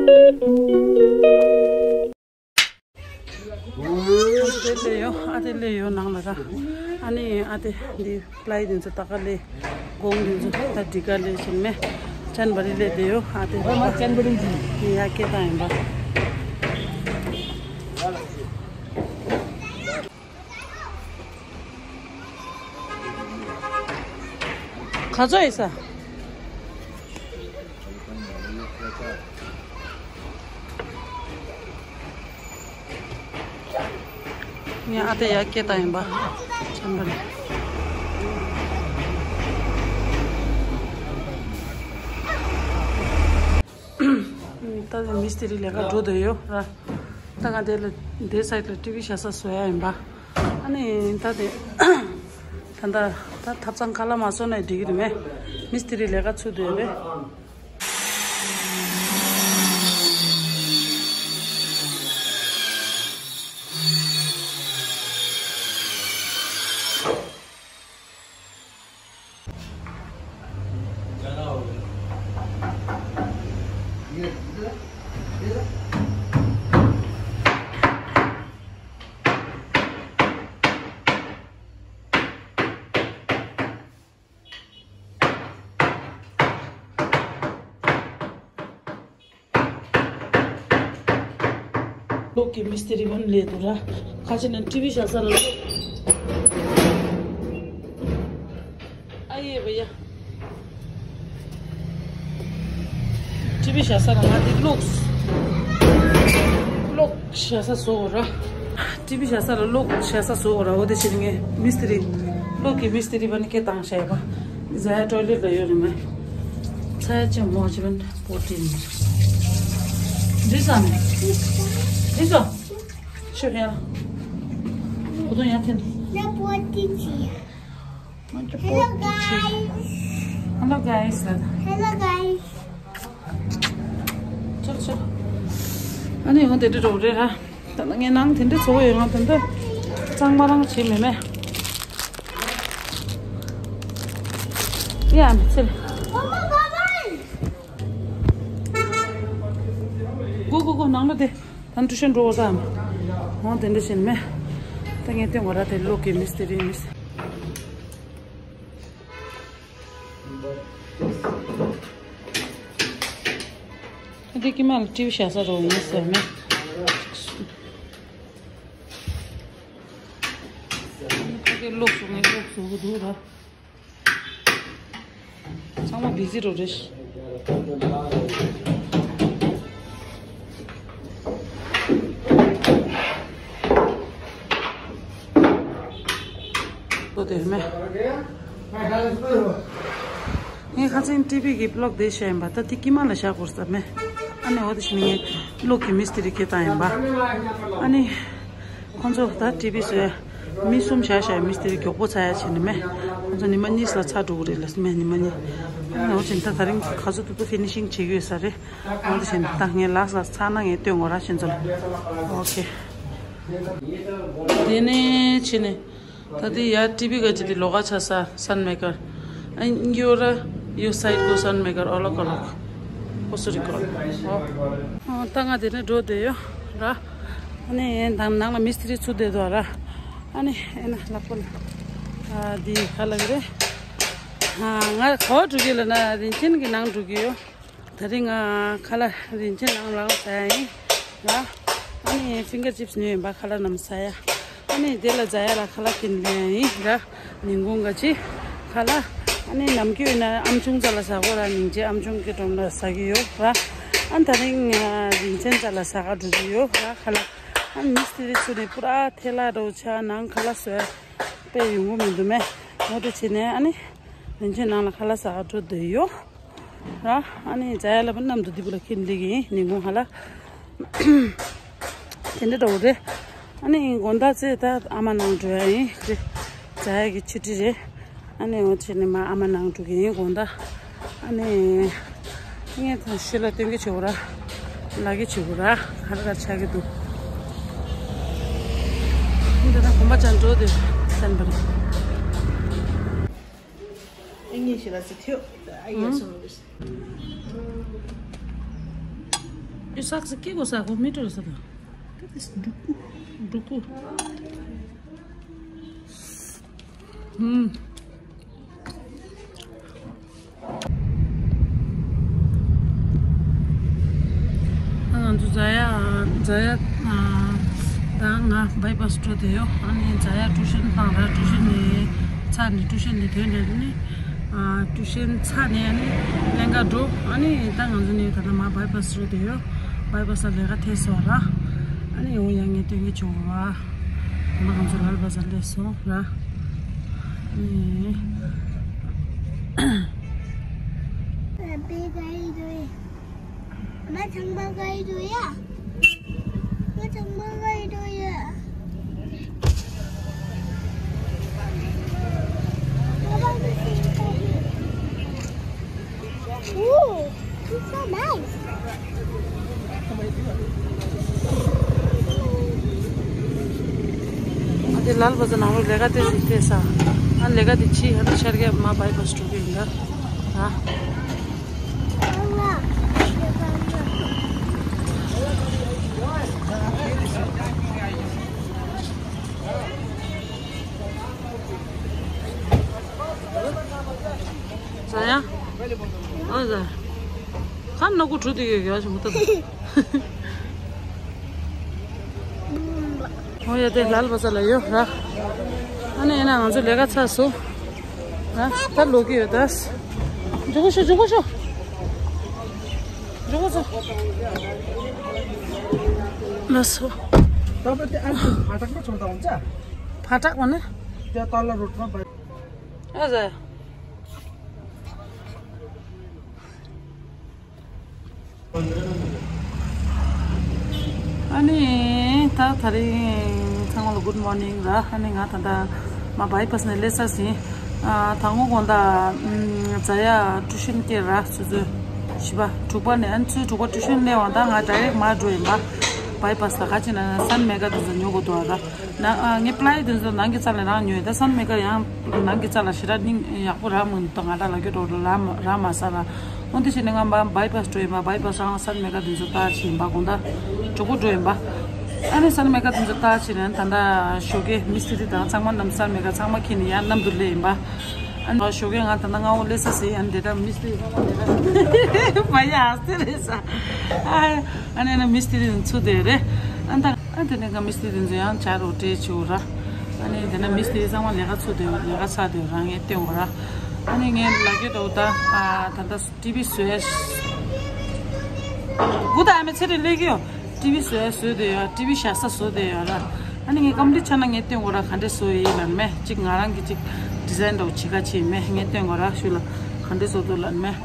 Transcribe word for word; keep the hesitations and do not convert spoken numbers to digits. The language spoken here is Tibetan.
ཨ་དེ་ལས་ཡོ། ཨ་དེ་ལས་ཡོ་ནང་ལ་ར། ཨ་ནི་ཨ་དེ་འདི་པླའི་དེ་ཚོ་ད་ག་ལས་གོང་དེ་ཚོ་ད་འདི་ག་ལས་ཞིག་མེ་ཅན་བ་རི་ལས་དེ་ཡོ། ཨ་དེ་ཅན་བ་རི་འདི་ཡ་སྐད་དང་ཡིན་པ། ག་ཚོད་ཡིན་ས། ངས་ཨ་དེ་ཡ་སྐད་བཏང་ཡིན་པ། ཆེན་པོ་རེད། ད་ལྟ་མི་སི་ཏི་རི་ལས་ཀ་འགྲོ་བསྡད་ཡོད་ར། ད་ང་དེ་ལ་དེ་སའིད་ལ་ཊི་ཝི་བཞག་ས་བཟོ་ཡ་ཡིན་པ། ཨ་ནི་ད་དེ་ད་ད་ད་ཐབ་ཚང་ཁ་ལག་མ་བཟོ་ན་འགྲིག་གི་རེད་མེ། མི་སི་ཏི་རི་ལས་ཀ་ཚུད་བསྡད་ཡོད་རེད། གློག་གི་མི་སི་ཏི་རི་ཝན་ལས་འདུག་ར། ཁ་ཆེ་ན་ཊི་ཝི་བཞག་ས་ལ་གློག་ཨ་ཡེ་བ་ཡ། ཊི་ཝི་བཞག་ས་ལ་ང་འདི་གློག་གློག་བཞག་ས་བཟོ་དགོས་ར། ཊི་ཝི་བཞག་ས་ལ་གློག་བཞག་ས་བཟོ་དགོས་ར། འོ་དེ་བྱས་ནས་ངས་མི་སི་ཏི་རི་གློག་གི་མི་སི་ཏི་རི་བ་ནི་སྐད་བཏང་བཞག་ཡོད་པ། ཟ་ཡ་ཊོའི་ལེཊ་ལ་ཡོད་རེད་མ། ཚ་ཡ་ཅན་མོ་ཅི་བན་པོ་ཏི་ནི། འདི་ཟ་ནི། འདི་ཟ། ཤོད་ཡ། བུ་དོན་ཡ་འཐེན། ང་ཚོ་Hello པོ་ཏི་ཆེ། Guys. Hello guys ལ། Hello guys. ཆོག་ཆོག་ཨ་ནི་ཡང་དེ་འདྲ་འགྲོ་རེད་ར། ད་ནང་ངའི་ནང་དེ་འདྲ་བཟོ་ཡོད། ང་དེ་འདྲ་གཙང་མ་རང་བྱེད་མེད་མེད། ཡ་མི་ཚེ། Mama, bye bye. གོ་གོ་གོ་ནང་ལ་དེ། ད་ཊུ་ཤན་འགྲོ་བ་ཙམ། འོང་དེ་འདྲ་བཞིན་མེད། ད་ངས་སྟོན་གོ་ར་དེ་གློག་གི་མི་སི་ཏི་རི་མི་སི། ད་དེ་ཀི་མ་ལ་ཊི་ཝི་བཞག་ས་རོ་ཡིན་ཟེར་མེད། ད་དེ་གློག་བཟོ་ངས་གློག་བཟོ་གི་འདུག་ར། ཚང་མ་བི་ཟི་རུ་རེད། ལོ་དེར་མེ། ངས་ཁ་སང་ཊི་ཝི་གི་བི་ལོག་དེ་བཤད་ཡིན་པ། ད་དེ་ཀི་མ་ལ་བཞག་དགོས་ས་མེད། ཨ་ནི་འོ་དེ་བཞིན་ངས་གློག་གི་མི་སི་ཏི་རི་སྐད་བཏང་ཡིན་པ། ཨ་ནི། ཁོང་ཚོ་ད་ཊི་ཝི་བཟོས་མི་གསུམ་བཞག་བཞག་མི་སི་ཏི་རི་མགྱོགས་པོ་ཚར་ཡ་བྱས་ནས་མེད། ཁོང་ཚོ་ཉི་མ་གཉིས་ལ་ཚར་འགྲོ་གི་རེད་ལ་མེད་ཉི་མ་གཉིས། ཨ་ནི་འོ་བྱས་ད་ད་རིང་ག་ཚོད་ཏུ་ཏུ་ཕི་ནི་ཤིང་བྱེད་ཀྱི་ཡོད་ས་རེད། འོ་དེ་བྱས་ད་ངས་ལགས་ལ་ཚར་ན་ངས་སྟོན་དགོས་ར་ཁྱེད་ཚོ་ལ། ཨོ་ཁེ། དེ་ནས་ཕྱིན་ནས། ད་དེ་ཡ་ཊི་ཝི་ག་ཅི་དེ་ལོགས་ཀ་ཆ་ས་སན་མེ་ཀར། ཨ་ཡོ་ར་ཡོ་སའིད་གོ་སན་མེ་ཀར་ཨོ་ལོ་ཀ་ལོག་ཧོ་སུ་རི་ཀོ། ཨོ། ད་ང་དེ་ནས་འགྲོ་བསྡད་ཡོད་ར། ཨ་ནི་ཡན་དང་ནང་ལ་མི་སི་ཏི་རི་ཚུད་བསྡད་འདུག་ར། ཨ་ནི་ཡན་ལག་པ་ལ། ཨ་དེ་ག་ལ་གི་རེད། ཨ་ང་ག་བར་འགྲོ་གི་ལ་ན་རིན་ཆེན་གྱི་ནང་འགྲོ་གི་ཡོད། ད་རིང་ང་ཁ་ལག་རིན་ཆེན་ནང་ལག་ཟ་ཡ་ཡིན་ལ། ཨ་ནི་ཕིང་གར་ཅིབ་སི་ཉོས་ཡིན་པ་ཁ་ལག་རྣམས་ཟ་ཡ། ཨ་ནི་དེ་ལ་ཟ་ཡ་ལ་ཁ་ལག་ཀིན་ལེན་ཡིན་ར། ཉིན་གུང་ག་ཅི་ཁ་ལག་ཨ་ནི་ནམ་རྒྱུན་ཡིན་ན་ཨམ་ཆུང་རྩ་ལ་ཟ་གོ་ར། སྙིང་རྗེ་ཨམ་ཆུང་གི་སྒྲོམ་ལ་ཟ་གི་ཡོད་ར། ཨ་ནི་ད་རིང་ང་རིན་ཆེན་རྩ་ལ་ཟ་ག་འགྲོ་གི་ཡོད་ར་ཁ་ལག་ཨ་ནི་མི་སི་ཏི་རི་ཚུ་ནི་པུ་ར་ཐལ་ལ་རོ་ཆ་ནང་ཁ་ལག་བཟོ་ཡ་དཔེ་ཡོང་གི་མི་འདུག་མེ། ངོ་སྤྲོད་བྱས་ནས་ཨ་ནི་རིན་ཆེན་ནང་ལ་ཁ་ལག་ཟ་ག་འགྲོ་འདོད་ཡོད། ར། ཨ་ནི་ཛ་ཡ་ལ་པ་གནམ་དུ་དི་པུ་ལ་ཁྱེར་འདི་གི་ཉིན་གུང་ཧ་ལ། དེ་འདྲ་འགྲོ་གི་རེད། ཨ་ནི་དགོང་དག་ཚེ་ད་ཨ་མ་ནང་འགྲོ་ཡ་ཡིན་རེད། ཛ་ཡ་གི་ཆུ་ཊི་རེད། ཨ་ནི་འོ་ཆེ་ནི་མ་ཨ་མ་ནང་འགྲོ་གི་ཡིན་དགོང་དག་ཨ་ནི་ངས་ད་ཤི་ལ་སྟོན་གི་བྱེད་གོ་ར། ལ་གི་བྱེད་གོ་ར་ག་ར་ག་ཆགས་གི་འདུག་འདི་ད་གོམ་པ་ཅན་འགྲོ་དེ་སན་པ་རེད། ཨ་ངས་ཞེ་ལ་ཟི་ཐེའོ། ཨ་ཡ་སོང་རེད། ས་ཀ་ས་ཀི་གོ་ས་གོ་མི་ཏོ་ས་ད། ཀ་ཏི་སི་འབྲུ་གུ། འབྲུ་གུ། ཧུམ། ང་ཚོ་ཛ་ཡ་ཛ་ཡ་ད་ང་བའི་པ་སི་འགྲོ་དེ་ཡོད། ཨ་ནི་ཛ་ཡ་ཀྲུའུ་ཤན་བཏང་ར། ཀྲུའུ་ཤན་ནས་ཚར་ནས་ཀྲུའུ་ཤན་ནས་ཐོན་ནས་ནི་ཀྲུའུ་ཤན་ཚར་ནས་ཨ་ནི་ལེན་ག་འགྲོ། ཨ་ནི་ད་ང་ཚོ་ནས་ད་ལྟ་མ་བའི་པ་སི་འགྲོ་དེ་ཡོད། བའི་པ་སི་ལ་ལས་ཀ་ཐེབས་སོང་ར། ཨ་ནི་འོ་ཡ་ངས་སྟོན་གི་བྱུང་ར། ད་ང་ཚོ་ལ་ལ་བ་ས་སླེབས་སོང་ར། ཨ་ནི། Baby, guys, do it. Ama, thangma guys, do it. Ama, thangma guys, do it. Ooh, it's so nice. ཨ་དེ་ལ་ལ་བ་ས་ནང་ལོ་ལས་ཀ་དེ་དེ་ས། ཨ་ལས་ཀ་དེ་ཕྱི་ཧ་ད་ཤར་གི་མ་བའི་པ་སི་འགྲོ་གི་ཡིན་ད། ཨ། ཟ་ཡ། ཨ་ཟ། ཁམ་ནག་པོ་གྲུ་དེ་ཡོད་ཡོད་ཞིག་མ་ཐུབ། ཨོ་ཡ་དེ་ལ་ལ་བ་ས་ལ་ཡོད་ར། ཨ་ནི་ཡིན་ན་ང་ཚོ་ལས་ཀ་ཚར་སོང་། ཨ་ད་ལོག་གི་ཡོད་ད། འཇུག་གོ་ཤོ་འཇུག་གོ་ཤོ། འཇུག་གོ་ཤོ། ལ་སོ། ད་བ་དེ་ཨ་ནི་ཕ་ཏག་པ་ཚོ་དང་ཅ། ཕ་ཏག་པ་ནི། དེ་ཏཱ་ལ་རུ་ཏྲ་བ། ཨ་ཟ། ཨ་ནི་ད་དེ་རིང་ཚང་མ་ལ་good morning ར། ཨ་ནི་ང་ད་ལྟ་མ་བའི་པ་སི་ནས་སླེབས་ཚར་ཟིན། ཨ་ད་ངོ་དགོང་དག་ཨམ་ཛ་ཡ་ཀྲུའུ་ཤན་སྐྱེལ་ར། ཆུ་ཚོད་བཞི་པ་དྲུག་པ་ནས། ཨ་ནི་ཆུ་ཚོད་དྲུག་པ་ཀྲུའུ་ཤན་སླེབས་པ་དང་ང་direct མར་འགྲོ་ཡིན་པ། བའི་པ་སི་ལ་ག་ཅི་ན་སན་མེ་ག་དེ་ཚོ་ཉོ་དགོས་འདུག་ར། ན་ཨ་ངའི་པ་ལའི་དེ་ཚོ་ནང་གི་རྩ་ལ་རང་ཉོས། ད་སན་མེ་ག་ཡང་ནང་གི་རྩ་ལ་ཞེ་དྲག་སྙིང་ཡག་པོ་རག་མི་འདུག་ང་རང་ལ་སྐྱོ་འགྲོ་ར་མ་རག་མ་ས་ར། འོན་ཏེ་ཕྱིན་ནས་ང་མ་བའི་པ་སི་འགྲོ་ཡིན་པ། བའི་པ་སི་རང་སན་མེ་ག་དེ་ཚོ་ལྟ་བྱེད་ཡིན་པ། དགོང་དག་གྲོགས་པོ་འགྲོ་ཡིན་པ། ཨ་ནི་སན་མེ་ག་དེ་ཚོ་ལྟ་བྱེད་ནས་ད་ལྟ་ཞོགས་ཀས་མི་སི་ཏི་རི་དང་ཚང་མ་རྣམས་སན་མེ་ག་ཚང་མ་ཁྱེར་ནས་ཡར་གནམ་དུ་སླེབས་ཡིན་པ། ཨ་ནི་ཞོགས་ཀས་ང་ད་ལྟ་སྔ་བོ་སླེབས་ས་ཟེར། ཨ་ནི་དེ་ལྟར་མི་སི་ཏི་རི་ཚང་མ་དེ་ལྟར་མ་ཡ་ཨ་སྟེ་རེད་ས། ཨ་ཨ་ནི་ཨ་ནི་མི་སི་ཏི་རི་ཚུར་བསྡད་རེད། ཨ་ནི་ད། ཨ་དེ་ནས་ང་མི་སི་ཏི་རི་དེ་ཚོ་ཡང་བྱ་རོགས་སྤྲད་བྱུང་ར། ཨ་ནི་དེ་ནས་མི་སི་ཏི་རི་ཚང་མ་ལས་ཀ་ཚུགས་དེ་ལས་ཀ་ཚར་དེ་རང་ངས་སྟོན་དགོས་ར། ཨ་ནི་ངས་ལ་རྒྱུ་འདུག་ད། ཨ་ད་ལྟ་ཊི་ཝི་བཟོས། གུ་ད་ཨ་མའི་ཚེ་རིང་སླེབས་ཀྱི་ཡོད། ཊི་ཝི་བཟོས་བཟོས་དེ་ཡོད། ཊི་ཝི་བཞག་ས་བཟོས་དེ་ཡོད་ར། ཨ་ནི་ངས་ཀམ་པི་ལིཊ་ཆགས་ན་ངས་སྟོན་དགོས་ར། ག་འདྲས་བཟོས་ཡིན་ལབ་མེད་ཅིག་ང་རང་གི་ཅིག་ཌི་ཟའིན་འདྲ་བོ་བྱེད་ཁ་ཕྱེ་མེད། ངས་སྟོན་དགོས་ར་ཤུལ་ལ་ག་འདྲས་བཟོ་འདུག་ལབ་མེད།